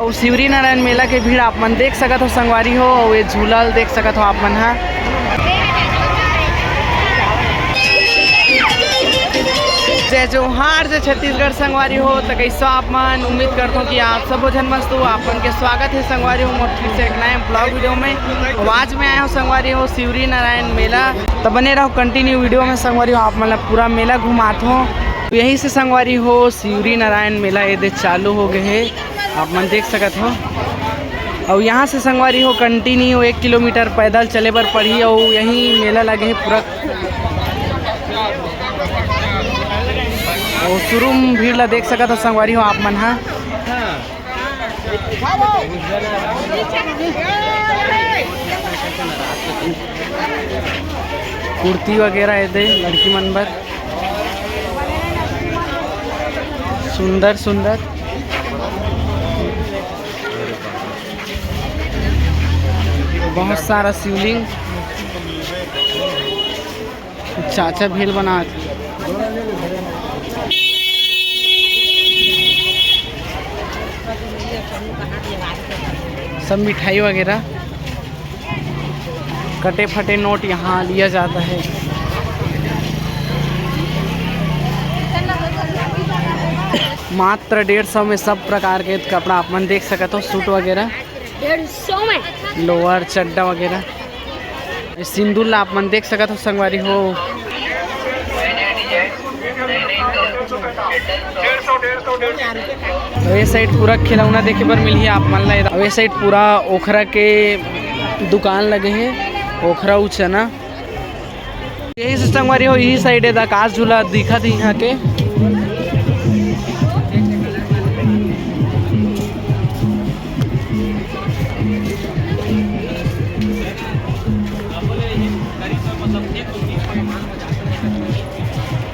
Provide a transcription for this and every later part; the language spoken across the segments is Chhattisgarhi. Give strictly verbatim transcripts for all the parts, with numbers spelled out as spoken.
अउ शिवरी नारायण मेला के भीड़ आप मन देख सकत हो संगवारी हो, अउ ये झूला ल देख सकत हो आप मन ह। जय जोहार, जय छत्तीसगढ़ संगवारी हो। त कइसो आप मन? उम्मीद करथों कि आप सबो झन मस्त हो। आप मन के स्वागत हे संगवारी हो मोर फिर से एक नए vlog video में। अउ आज मैं आए हों संगवारी हो शिवरी नारायण मेला, त बने रहो continue video में संगवारी हो, आप मन ला पूरा मेला घुमाथों। यहीं से संगवारी हो शिवरी नारायण मेला ये दे चालू हो गए हे। आप मन देख सकत हो। अउ यहाँ से संगवारी हो continue एक किलोमीटर पैदल चले बर पड़ही। अउ यही मेला लगे हे पूरा। अउ शुरू में भीड़ ला देख सकत हो संगवारी हो आप मन ह। कुर्ती वगैरह ये दे लड़की मन बर। सुंदर सुंदर, बहुत सारा शिवलिंग। चाचा भेल बनात। सब मिठाई वगैरह, कटे फटे नोट यहाँ लिया जाता है। मात्र डेढ़ सौ में सब प्रकार के कपड़ा आप मन देख सकत हो, सूट वगैरह, डेढ़ सौ में। लोअर, चड्डा वगैरह। ये सिंदूर ला आप मन देख सकत हो संगवारी हो। अउ ये साइड पूरा खिलौना देखे बर मिलही आप मन ला। अउ ये साइड पूरा ओखरा के दुकान लगे हे, ओखरा अउ चना। यही से संगवारी हो, यही साइड हे आकाश झूला दिखत हे यहाँ के।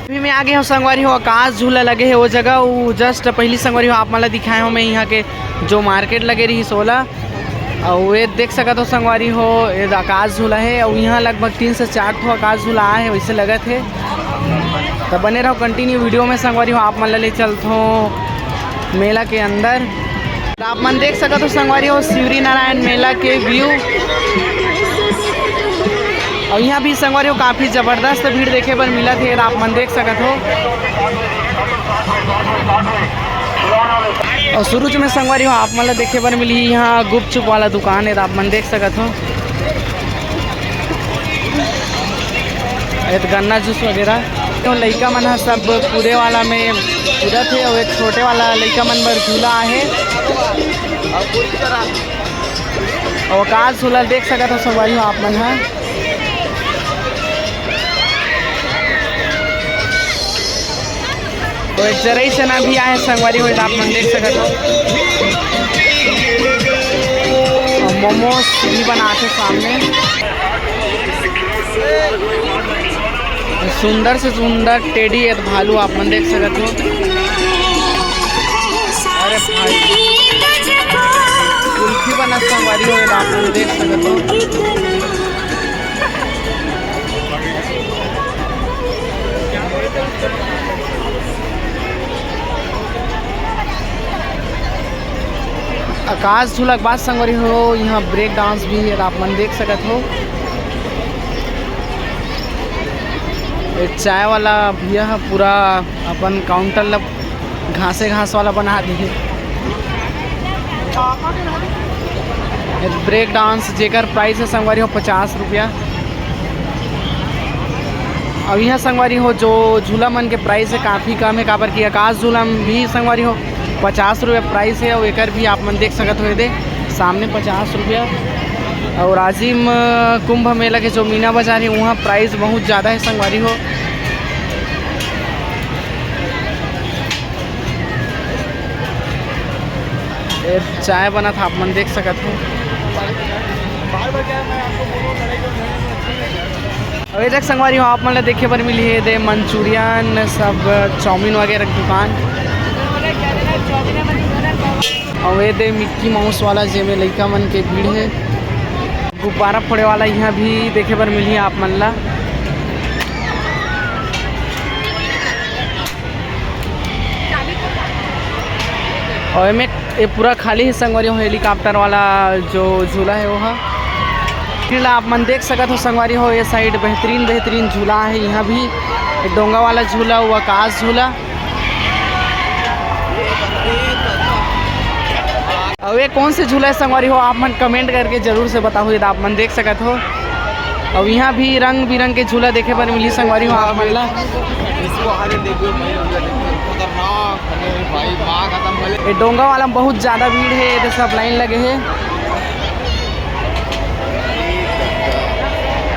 अभी मैं आ गया हूँ संगवारी हो, आकाश झूला लगे हे वो जगह, वो just पहली संगवारी हो आप मन ला दिखाए हूँ मैं यहाँ के जो मार्केट लगे रही सोला। अउ ये देख सकत हो संगवारी हो, ये आकाश झूला हे अउ यहाँ लगभग तीन से चार ठो आकाश झूला आए हे वैसे लगत हे। तो बने रहो continue video में संगवारी हो, आप मन ला ले चलथों मेला के अंदर। तो आप मन देख सकत हो संगवारी हो शिवरी नारायण मेला के view। अउ यहाँ भी संगवारी हो काफ़ी ज़बरदस्त भीड़ देखे बर मिलत हे, आप मन देख सकत हो। अउ शुरू में संगवारी हो आप मन ला देखे बर मिलही यहाँ गुपचुप वाला दुकान हे, आप मन देख सकत हो। ये तो गन्ना जूस वगैरह। तो लइका मन ह सब कूदे वाला में कूदत हे, अउ एक छोटे वाला लइका मन बर झूला आहे। अउ आकाश झूला देख सकत हो संगवारी हो आप मन ह। तो एक जरई चना भी आए संगवारी हो, आप मन देख सकत हो। अउ मोमोज भी बनाथे सामने। सुंदर से सुंदर टेडी हे, भालू आप मन देख सकत हो। अरे भाई, कुल्फी बनत संगवारी हो, आप मन देख सकत हो। आकाश झूला के बाद संगवारी हो, यहाँ ब्रेक डांस भी हे, आप मन देख सकत हो। एक चाय वाला भैया ह पूरा अपन काउंटर ला घासे घास वाला बना दिहे। एक ब्रेक डांस जेकर प्राइस हे संगवारी हो पचास रुपया। अउ यहाँ संगवारी हो जो झूला मन के प्राइस हे काफ़ी कम हे, काबर कि आकाश झूला में भी संगवारी हो पचास रुपया प्राइस हे, अउ एकर भी आप मन देख सकत हो, ये दे सामने पचास रुपया। अउ राजिम कुंभ मेला के जो मीना बाजार हे, वहाँ प्राइस बहुत ज़्यादा हे संगवारी हो। ये चाय बनत हे, आप मन देख सकत हो। अउ ये देख संगवारी हो, आप मन ला देखे बर मिलही ये दे मंचूरियन, सब चाउमीन वगैरह के दुकान। अउ ये दे मिक्की माउस वाला, जेमे लइका मन के भीड़ हे। गुब्बारा फोड़े वाला यहाँ भी देखे बर मिलही आप मन ला। अउ एमे ये पूरा खाली है संगवारी हो, हेलीकॉप्टर वाला जो झूला है वो है। फिर आप मन देख सकत हो संगवारी हो, ये साइड बेहतरीन बेहतरीन झूला है। यहाँ भी डोंगा वाला झूला, वो आकाश झूला। और ये कौन से झूला है संगवारी हो, आप मन कमेंट करके जरूर से बताओ। ये आप मन देख सकत हो, और यहाँ भी रंग बिरंग के झूला देखे बर मिली संगवारी हो आप मन ला। इसको आगे देखो, भाई, खतरनाक। अरे भाई, माँ कसम भले। ये डोंगा वाला में बहुत ज्यादा भीड़ है, ये सब लाइन लगे है।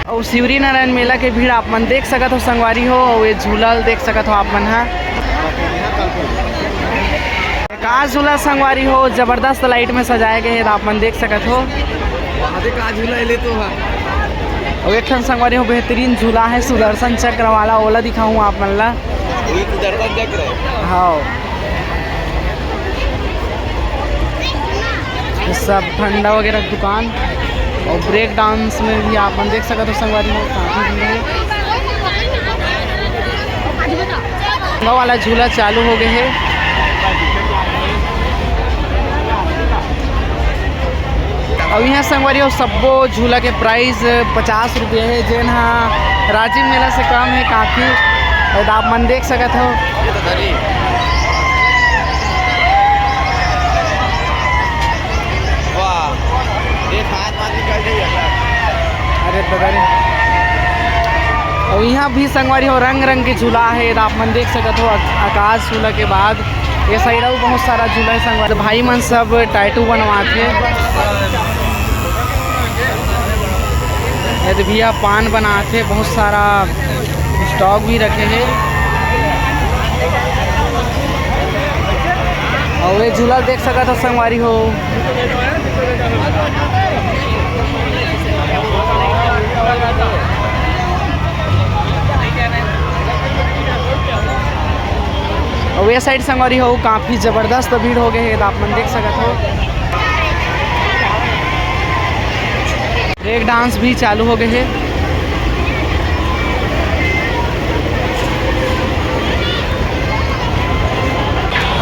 और शिवरी नारायण मेला के भीड़ आप मन देख सकत हो संगवारी हो, और ये झूला देख सकत हो आप मन हा। का झूला संगवारी हो, जबरदस्त लाइट में सजाए गए हे, आप मन देख सकत हो। वहाँ पे का झूला है, ले तो हाँ। और एक ठन संगवारी हो, बेहतरीन झूला है सुदर्शन चक्र वाला, ओला दिखाऊँ आप मन ला। वही सुदर्शन चक्र है। हाँ। ये सब ठंडा वगैरह के दुकान और ब्रेक डांस में भी आप मन देख सकत हो संगवारी हो, काफी भीड़ है। नवा वाला झूला चालू हो गए है। और यहाँ संगवारी हो, सब्बो झूला के प्राइस पचास रुपये है, जेन हा राजिम मेला से कम है काफी। और आप मन देख सकत हो। वाह, ये खाद मार निकल गई है। अरे दादा रे। और यहाँ भी संगवारी हो, रंग रंग के झूला है, आप मन देख सकत हो। आक-, आकाश झूला के बाद ये साइड अउ बहुत सारा झूला है संगवारी। भाई मन सब टैटू बनवाथे, ये तो भैया पान बनाथे, बहुत सारा स्टॉक भी रखे हैं। और ये झूला देख सकत हो संगवारी हो। और ये साइड संगवारी हो, काफी जबरदस्त भीड़ हो गए है, तो आप मन देख सकत हो। ब्रेक डांस भी चालू हो गए है।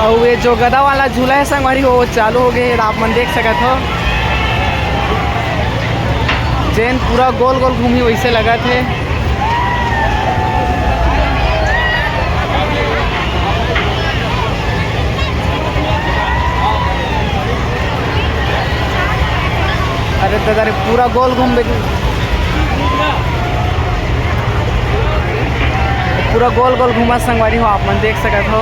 और ये जो गदा वाला झूला है संगवारी हो, वो चालू हो गए है, आप मन देख सकत हो। जेन पूरा गोल गोल घूमी वैसे लगत है। अरे दादा रे, पूरा गोल घूम बे-, पूरा गोल गोल घूमा संगवारी हो, आप मन देख सकत हो।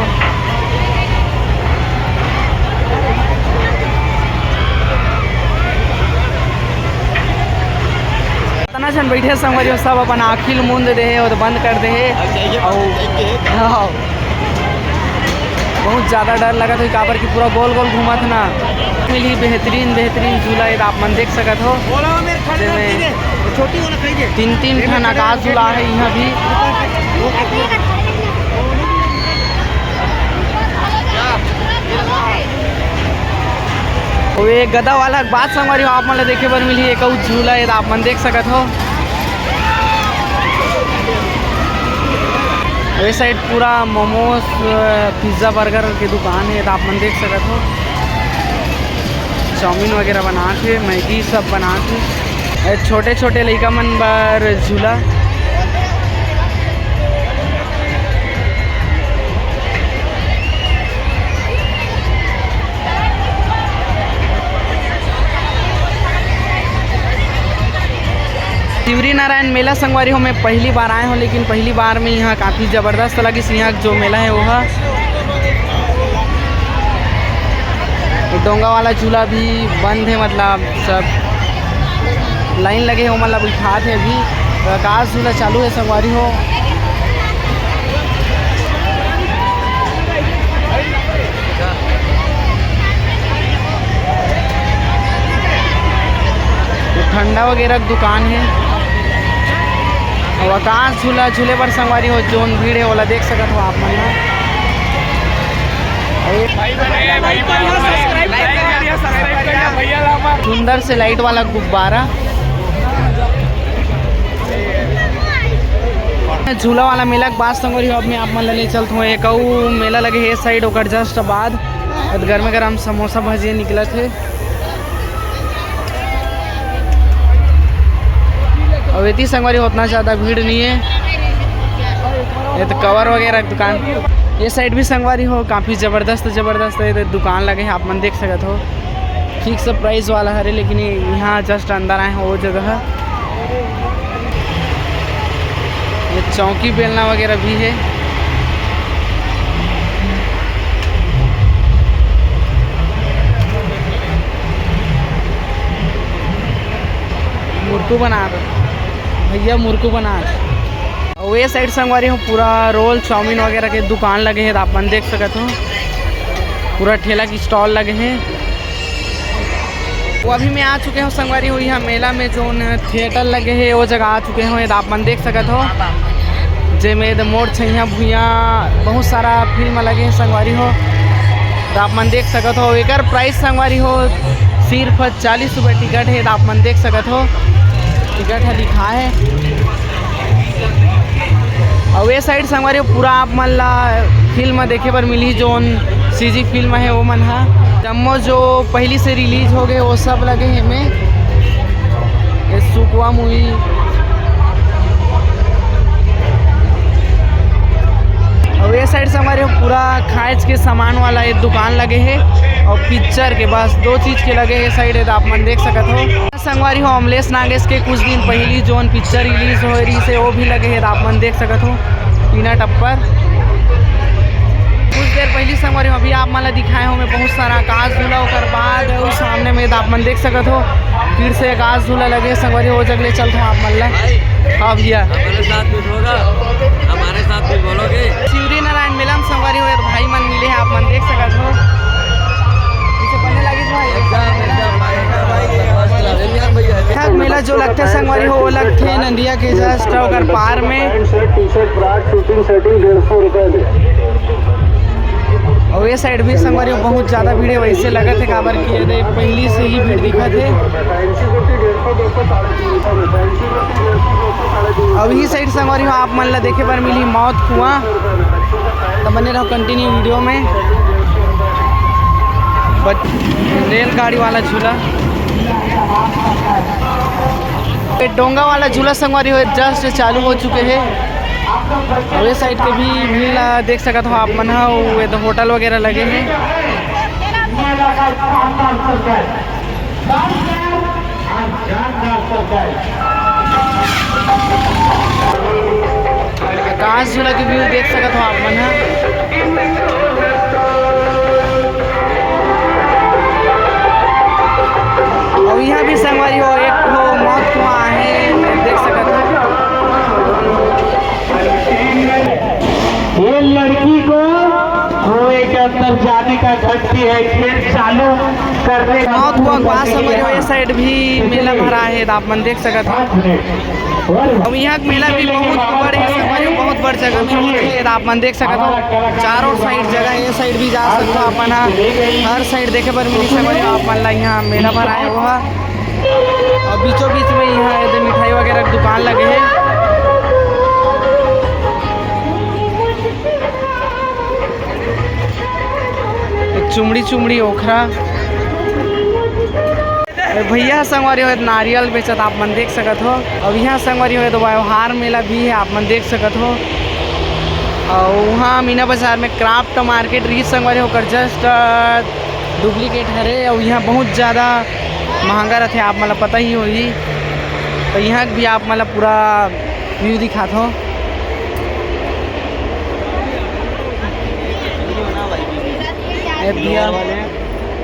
इतना झन बैठे संगवारी हो, सब अपन आँखी ल मूंद दे हे और बंद कर दे हे। हाँ। बहुत ज़्यादा डर लगत होही, काबर कि पूरा गोल गोल घूमत हे ना। मिली बेहतरीन बेहतरीन झूला, ये आप मन देख सकत हो। जेमे तीन तीन ठन आकाश झूला है यहाँ भी। वो ये गदा वाला बात संगवारी हो, आप मन ला देखे बर मिली एक अउ झूला, ये आप मन देख सकत हो। ये साइड पूरा मोमोज, अ, पिज़्ज़ा, बर्गर के दुकान हे, त आप मन देख सकत हो। चाउमीन वगैरह बनात हे, मैगी सब बनात हे। ए, छोटे-छोटे लइका मन बर झूला। शिवरी नारायण मेला संगवारी हो, मैं पहली बार आए हों, लेकिन पहली बार में यहाँ काफ़ी ज़बरदस्त लगिस। यहाँ जो मेला है वो है, ये डोंगा वाला झूला भी बंद है, मतलब सब लाइन लगे हे, ओमन ला बिठात हे अभी। तो आकाश झूला चालू है संगवारी हो। ये ठंडा वगैरह के दुकान है। अउ आकाश झूला झूले बर संगवारी हो, जोन भीड़ है ओला देख सकत हो आप मन ह। सुंदर से लाइट वाला गुब्बारा। झूला वाला मेला के बाद संगवारी हो, अब मैं आप मन ला ले चलत हूँ एक अउ मेला लगे हे साइड, ओकर जस्ट बाद। अउ गरमा गरम समोसा भजिया निकलत हे। अउ एती संगवारी हो ओतना ज़्यादा भीड़ नइ हे, ये तो कवर वगैरह के दुकान। ये साइड भी संगवारी हो काफ़ी ज़बरदस्त ज़बरदस्त ये तो दुकान लगे हे, आप मन देख सकत हो। फिक्स प्राइस वाला हरे, लेकिन ये यहाँ जस्ट अंदर आए हैं वो जगह। ये चौकी बेलना वगैरह भी है। मुरकू बना रहे भैया, मुरकू बना रहे। अउ ये साइड संगवारी हो पूरा रोल चाउमीन वगैरह के दुकान लगे हे, आप मन देख सकत हो, पूरा ठेला की स्टॉल लगे हे। वो अभी मैं आ चुके हूँ संगवारी हो, यहाँ मेला में जोन थिएटर लगे हे वो जगह आ चुके हूँ, ये आप मन देख सकत हो, जेमे द मोर छैया भुइया बहुत सारा फिल्म लगे हे संगवारी हो, तो आप मन देख सकत हो। एकर प्राइस संगवारी हो सिर्फ चालीस रुपये टिकट हे, तो आप मन देख सकत हो टिकट ह लिखा हे। अउ ये साइड संगवारी हो पूरा आप मन ला फिल्म देखे बर मिलही, जोन सीजी फिल्म हे वो मन ह, जम्मो जो पहली से रिलीज हो गए वो सब लगे हे एमे। ये सुकवा मूवी। अउ ये साइड संगवारी हो पूरा खाएच के सामान वाला एक दुकान लगे हे अउ पिक्चर के, बस दो चीज के लगे हे साइड हे, तो आप मन देख सकत हो। संगवारी हो अमलेश नागेश के कुछ दिन पहली जोन पिक्चर रिलीज हो रही से वो भी लगे हे, तो आप मन देख सकत हो पीना टप्पर। कुछ देर पहली संगवारी हो अभी आप मन ला दिखाए हो मैं बहुत सारा आकाश झूला, ओकर बाद वो सामने में तो आप मन देख सकत हो फिर से आकाश झूला लगे हे संगवारी हो, वो जगह ले चलत हो आप मन ला। हाँ भैया। हमारे साथ कुछ होगा, हमारे साथ कुछ बोलोगे? शिवरी नारायण मेला में संगवारी हो, ये भाई मन मिले हे, आप मन देख सकत हो। पीछे पन्ने लागिस भाई। एकदम, एकदम, एकदम, एकदम, एकदम। हाँ, मेला जो लगथे संगवारी हो, वो लगथे नंदिया के जस्ट ओकर पार में। Pant shirt, T shirt, frock, shooting setting डेढ़ सौ रुपये में। अउ ये साइड भी संगवारी हो बहुत ज़्यादा भीड़ हे, वैसे लगत हे काबर कि ये दे पहली से ही भीड़ दिखत हे। अउ ये साइड संगवारी हो आप मन ला देखे बर मिली मौत कुआं, तो बने रहो कंटिन्यू वीडियो में। बच-, रेलगाड़ी वाला झूला, ये डोंगा वाला झूला संगवारी हो जस्ट चालू हो चुके हे। अउ ये साइड के भी भीड़ ला देख सकत हो आप मन ह, वो ये तो होटल वगैरह लगे हे। आकाश झूला के व्यू देख सकत हो आप मन ह। अउ यहाँ भी संगवारी हो एक ठो मौत कुआं आहे, देख सकत हो। ये लड़की को कुएं के अंदर जाने का घंटी है, खेल चालू करने का मौत कुआं के पास संगवारी हो, ये साइड भी मेला भरा हे, तो आप मन देख सकत हो। अउ यहाँ के मेला भी बहुत बड़े हे संगवारी हो, बहुत बड़ जगह में होथे, तो आप मन देख सकत हो। चारों साइड जगह, ये साइड भी जा सकत हो अपन ह, हर साइड देखे बर मिली संगवारी हो। आप मन ला यहाँ मेला भरा हे वो ह। अउ बीचों बीच में यहाँ ये दे मिठाई वगैरह के दुकान लगे हे। चुमड़ी चुमड़ी ओखरा। अउ भैया संगवारी हो नारियल बेचत आप मन देख सकत हो। अउ यहाँ संगवारी हो तो व्यवहार मेला भी हे, आप मन देख सकत हो। अउ वहाँ मीना बाजार में क्राफ्ट मार्केट रही संगवारी हो, ओकर जस्ट डुप्लीकेट हरे। अउ यहाँ बहुत ज़्यादा महंगा रथे, आप मन ला पता ही होही। तो यहाँ भी आप मन ला पूरा व्यू दिखात हो। ए भैया,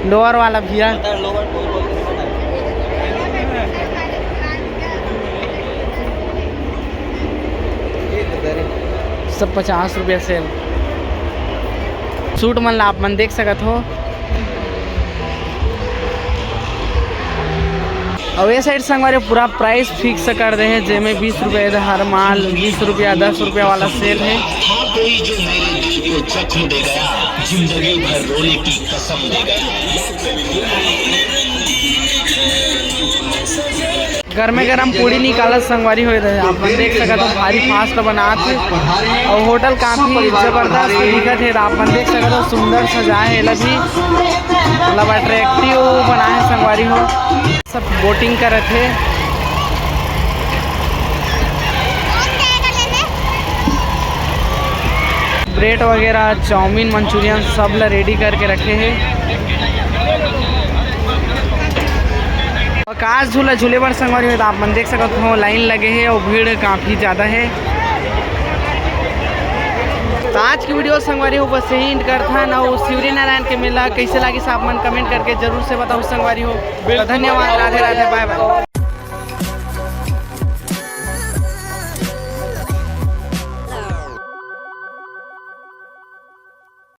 लोअर वाला भैया। सब पचास रुपया सेल। सूट मन ला आप मन देख सकत हो। अउ ये साइड संगवारी पूरा प्राइस फिक्स कर दे हे, जेमे बीस रुपये हर माल, बीस रुपया, दस रुपया वाला सेल हे। कोई जो मेरे दिल को जख्म दे गया, जिंदगी भर रोने की कसम दे गया। गरमे गरम पूड़ी निकालत संगवारी हो, आप मन देख सकत हो, भारी fast बनात हे। अउ होटल काफी जबरदस्त दिखत हे, आप मन देख सकत हो, सुंदर सजाए हे एला भी, मतलब attractive बनाए हे संगवारी हो। सब boating करत हे। ब्रेड वगैरह, चाउमीन, मंचूरियन सब ला ready करके रखे हे। आकाश झूला झूले बर संगवारी हो, तो आप मन देख सकत हो, line लगे हे अउ भीड़ काफी ज्यादा हे। तो आज की video संगवारी हो बस यही end करथन। अउ शिवरी नारायण के मेला कैसे लागिस आप मन comment करके जरूर से बताओ संगवारी हो। तो धन्यवाद, राधे राधे, bye bye।